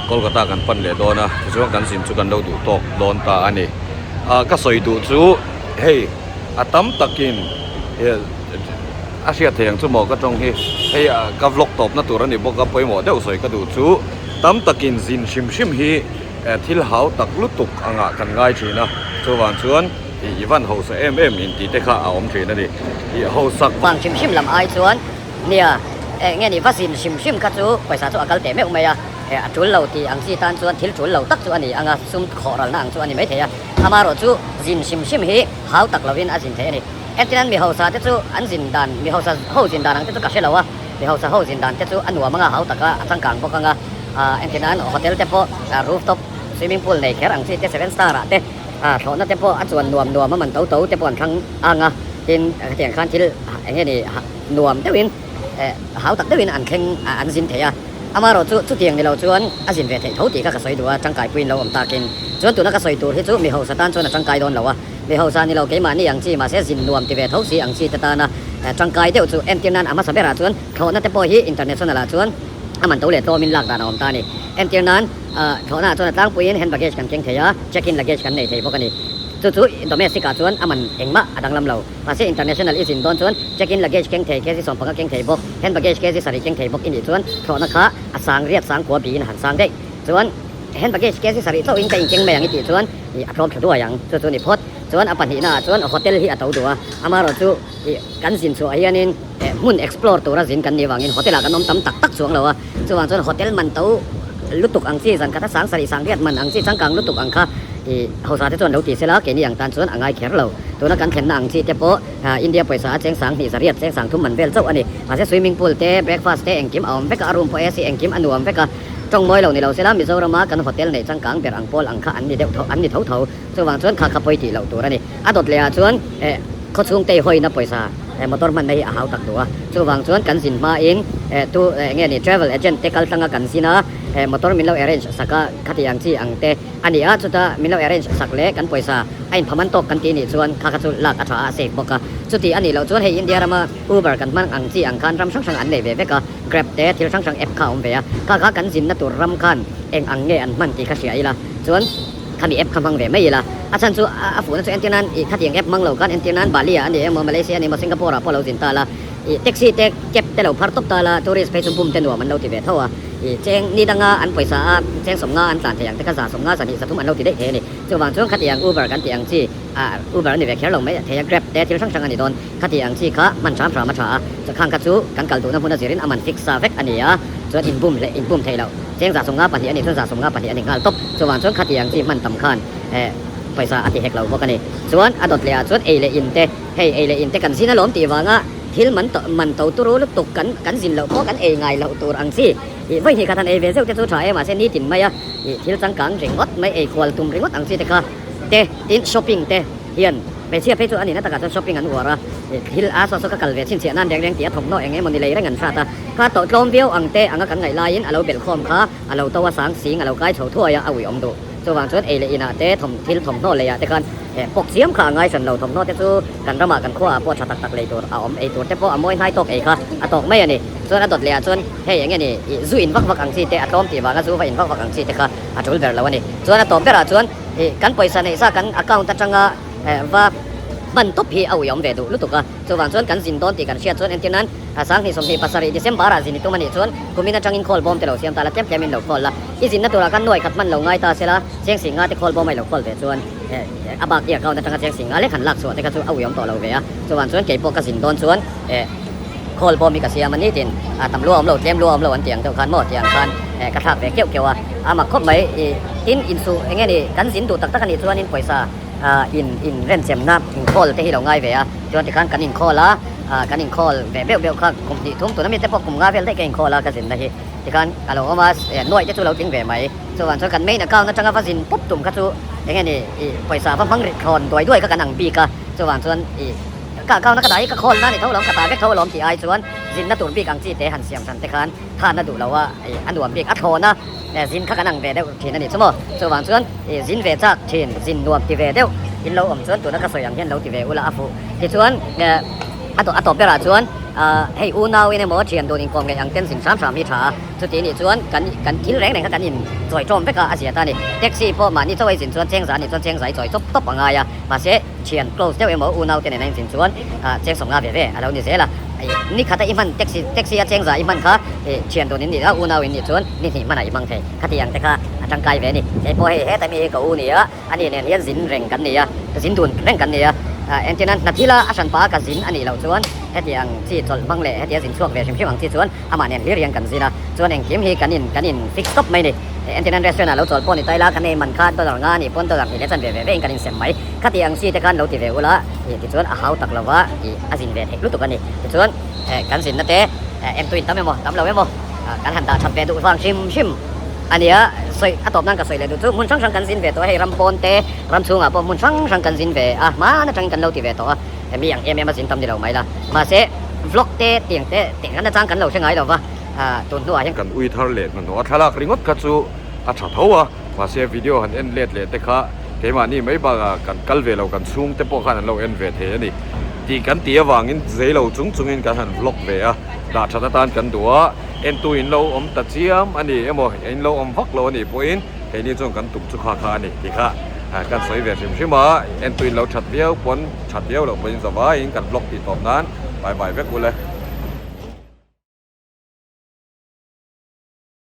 Kolkata kan pan leh dawn a tichuan kan zin chu kan lo duh tawk dawn ta a ni ah ka sawi duh chu hei a tam takin a hriat thei ang chu maw ka tawng hi hei ka vlog tawpna tur a ni bawk a pawimawh deuh sawi ka duh chu tam takin zin hrim hrim hi thil hau tak lutuk angah kan ngai thin a chuvang chuan ih i van hausa em em intih te kha a awm thin a ni ih hausak Vang hrim hrim lam ai chuan nia eng nge ni va zin hrim hrim kha chu pawisa chu a kal teh meuh mai a a tul lo tih ang chi tan chuan thil tul lo tak chu a ni ang a sum khawh ralna ang chu a ni maithei a amaherawh chu zin hrim hrim hi hau tak lovin a zin theih a ni. Entirnan mi hausa te chu an zin dan, mi hausa ho zin dan ang te chu ka hre lo a, mi hausa ho zin dan te chu a nuam anga hau taka a changkang bawk anga, entirnan hotel te pawh rooftop swimming pool nei kher ang chi te seven star ah te thlawhna te pawh a chuan nuam nuam a man to to te pawh an thlang anga, tin hetiang khan thil eng nge ni nuam deuhin hau tak deuhin an thleng an zin thei a, amaherawh chu chutiang ni lo chuan a zin ve theih tho tih kha ka sawi duh a, tangkaipuiin lo awm takin chuan tuna ka sawi tur hi chu mi hausa tan chuan a tangkai dawn lo a. Mi hausa ni lo keimahni ang chi mahse zin nuam ti ve tho si ang chi te tana tangkai deuh chu entir nan a hmasa berah chuan thlawhna te pawh hi international ah chuan a man to leh tlawmin lak dan a awm ta a ni. Entir nan thlawhna ah chuan a tlangpuiin hand baggage kan keng thei a, check in luggage kan nei thei bawk a ni. Chu chu domestic ah chuan a man engmah a danglam lo. Mahse international i zin dawn chuan check in luggage keng thei kg 15 keng thei bawk, hand baggage kg 7 keng thei bawk i nih chuan thlawhna kha a sang riat sang kua biin a han sang daih. Chuan hand baggage kg 7 chauhin ka inkeng mai ang i tih chuan Ih a tlawm tha duai ang, chu chu ni phawt. Chuan a pahnihna ah chuan hotel hi a to duh a, amaherawh chu ih kan zin chhuah hianin eh hmun explore tura zin kan nih vangin hotel ah kan awm tam tak tak chuang lo a, chuvang chuan hotel man to lutuk ang chi zan khat a sang sarih sang riat man ang chi changkang lutuk ang kha ih hausa te chuan lo ti sela keini ang tan chuan a ngai kher lo. Tuna kan thlenna ang chi te pawh India pawisa a cheng sang hnih zariat cheng sang thum man vel chauh a ni. Mahse swimming pool te breakfast te engkim a awm vek a, a room pawh AC engkim a nuam vek a. Tawng mawi lo ni lo sela Mizorama kan hotel neih changkang ber ang pawl ang kha an ni deuh tho an ni tho tho. Chuvang chuan kha kha pawi tih loh tur a ni. A dawt leh ah chuan eh khawchhung tei hawina pawisa eh motor hmanna hi a hau tak duh a. Chuvang chuan kan zin hmain eh tu eh nge ni travel agent te kal tlanga kan zin a eh motor min lo arrange sak a khati ang chi ang te a ni a chuta min lo arrange sak leh kan pawisa a inphaman tawk kan tih nih chuan kha kha chu lak a tha a a safe bawk a. Chuti a nih loh chuan hei India rama Uber kan hmang ang chi ang khan ram hrang hrang an nei ve vek a. Grab te thil hrang hrang app kha a awm ve a, kha kha kan zinna tur ram khan eng ang nge an hman tih kha hria ila, chuan khami app kha hmang ve mai ila. A chhan chu a fuhna chu entir nan ih khatiang app hmang lo khan entir nan Bali ah a ni emaw Malaysia a ni emaw Singapore ah pawh lo zin ta la, ih taxi te cab te lo phar tawp ta la, tourist phei chu bum te nuam an lo ti ve tho a, ih cheng ni danga an pawisa a cheng sawmnga an tlan thei ang te kha za sawmnga zahnih zathum an lo ti daih thei a ni. Chuvang chuan khatiang Uber kan tih ang chi ah Uber a ni ve kher lo mai thei a, Grab te thil hrang hrang a ni dawn. Khati ang chi kha hman hram hram a tha a, chakhang kha chu kan kal duhna hmun a zirin a man fix sa vek a ni a, chuan inbum leh inbum theih loh cheng 152 a nih chuan 152 a ni nghal tawp. Chuvang chuan khati ang chi hman tam khan eh pawisa a ti hek lo bawk a ni. Chuan a dawt leh ah chuan ei leh in te, hei ei leh in te kan zin alawm tih vanga thil man to man to turu lutuk kan kan zin loh pawh kan ei ngai loh tur ang chi ih vawi hnih khat han ei ve zeuh te chu tha e mahse nitin mai a ih thil changkang ringawt mai ei kual tum ringawt ang chi te kha. te tin shopping te hian hmeichhia phei chu a nihna takah chuan shopping an uar a, thil a saw saw ka kal ve chhinchhiah nan reng reng tih a thawmhnaw eng emawni lei reng an hrat a, kha tawh tlawm viau ang te anga kan ngaih laiin a lo belh khawm kha a lo to a sang sing a lo kai chho thuai a, a ui awm duh. Chuvang chuan ei leh inah te thawm thil thawmhnaw leiah te khan pawk chiam kha a ngai hran lo, thawmhnaw te chu kan ramah kan khuaah pawh tha tak tak lei tur a awm, ei tur te pawh a mawi hnai tawk ei kha a tawk mai a ni. Chuan a dawt lehah chuan hei eng nge ni ih zu in vak vak ang chi te a tlawm tih vanga zu va in vak vak ang chi te kha a tul ber lo a ni. Chuan a tawp berah chuan ih kan pawisa neih sa kan account atanga va hman tawp hi a uiawm ve duh lutuk a, chuvang chuan kan zin dawn tih kan hriat chuan entir nan 2027 December ah zin i tum a nih chuan kumin atangin khawl bawm te lo siam ta la tlem tlem in lo khawl la, i zinna turah khan nuai khat hman lo ngai ta se la, cheng sing nga te khawl bawm a i lo khawl ve chuan a bak i account atanga cheng sing nga lek han lak chhuah te kha chu a uiawm tawh lo ve a, chuvang chuan keipawh ka zin dawn chuan khawl bawm hi ka siam a ni tin tam lua awm lo tlem lua awm lo an tih ang deuh khan maw tih ang khan ka thlak ve keuh keuh a, a mak khawp mai i tin insuh eng nge ni kan zin duh tak tak a nih chuanin pawisa in in renchemna inkhawl te hi lo ngai ve a, chuan tikhan kan inkhawl a, kan inkhawl ve beuh beuh kha kum hnih thum tuna mite pawh kum nga vel daih ka inkhawl a ka zinna hi tikhan a lo awm a, nuaih te chu lo tling ve mai, chuvang chuan kan main account atanga va zin pup tum kha chu eng nge ni ih pawisa va hmang ri thlawn duai duai kha kan ang bik a, chuvang chuan ih ka account a ka dah hi ka khawl na ni tho lo ka ta vek tho alawm tih ai chuan zinna tur bik ang chi te han siam hran te khan thanna duh lo a ih a nuam bik a thlawn a. Zin kha kan ang ve deuh thin a nih chu maw? Chuvang chuan ih zin ve chak thin, zin nuam ti ve deuh in lo awm chuan tuna ka sawi ang hian lo ti ve ula a fuh. Tichuan a tawh a tawp berah chuan hei unau in emaw thian dun inkawm ngeih ang ten zin hram hram hi tha a, chuti nih chuan kan kan thil reng reng kha kan in chawi tawm vek a, a zia ta a ni. Taxi pawh mahni chaw ei zin chuan chengza a nih chuan chengza i chawi chawp tawp a ngai a, mahse thian close deuh emaw unau te nena in zin chuan cheng sawmnga ve ve a lo ni zel a. Ni khata i hman taxi taxi a chengza i hman kha thian dun in nih a unau in nih chuan ni hnih hmanah i hmang thei khati ang te kha a tangkai ve a ni. Hei pawh hei heta mi hi ka u ni a, ani nen hian zin reng kan ni a, zin dun reng kan ni a, entirna hna thila a hran pah a ka zin a nih loh chuan heti ang chi chawlh hmang leh heti a zin chhuak ve hrim hrim ang chi chuan amah nen hlir hian kan zin a, chuan engkim hi kan in kan in fix tawp mai a ni. Entirna restaurant ah lo chawl pawh ni ta ila kan ei man kha dollar nga a nih pawn dollar hnih leh chan ve ve ve in kan insem mai. Khati ang chi te khan lo ti ve ula tichuan a hau tak lova ih a zin ve theih lutuk a ni. Tichuan kan zinna te entuin tam emaw tam lo emaw kan han dah that ve duh vang hrim hrim a nia. Sawi a tawp nan ka sawi leh duh chu hmun hrang hrang kan zin ve tawh a, hei ram pawn te ram chhungah pawh hmun hrang hrang kan zin ve a, hmaan atangin kan lo ti ve tawh a, mi ang em em a zin tam ni lo mai la. Mahse vlog te tiang te tih nachang kan lo hre ngai lo va, tun hnuah hian. Kan ui thar leh hnahnawh a thlalak ringawt kha chu a tha tho a. Mahse video han en let leh te kha keimahni mai bakah kan kal ve lo kan chhungte pawh khan an lo en ve thei a ni tih kan tih avangin zei lo chung chungin kan han vlog ve a, dah that atan kan duh a, entu in lo awm ta chiam a ni emaw in lo awm vak lo a nih pawhin keini chuan kan tum chu kha kha a ni tih kha kan sawi ve hrim hrim a, entu in lo that viau pawn that viau loh pawhin zavaiin kan vlog tih tawp nan bye bye vek ule.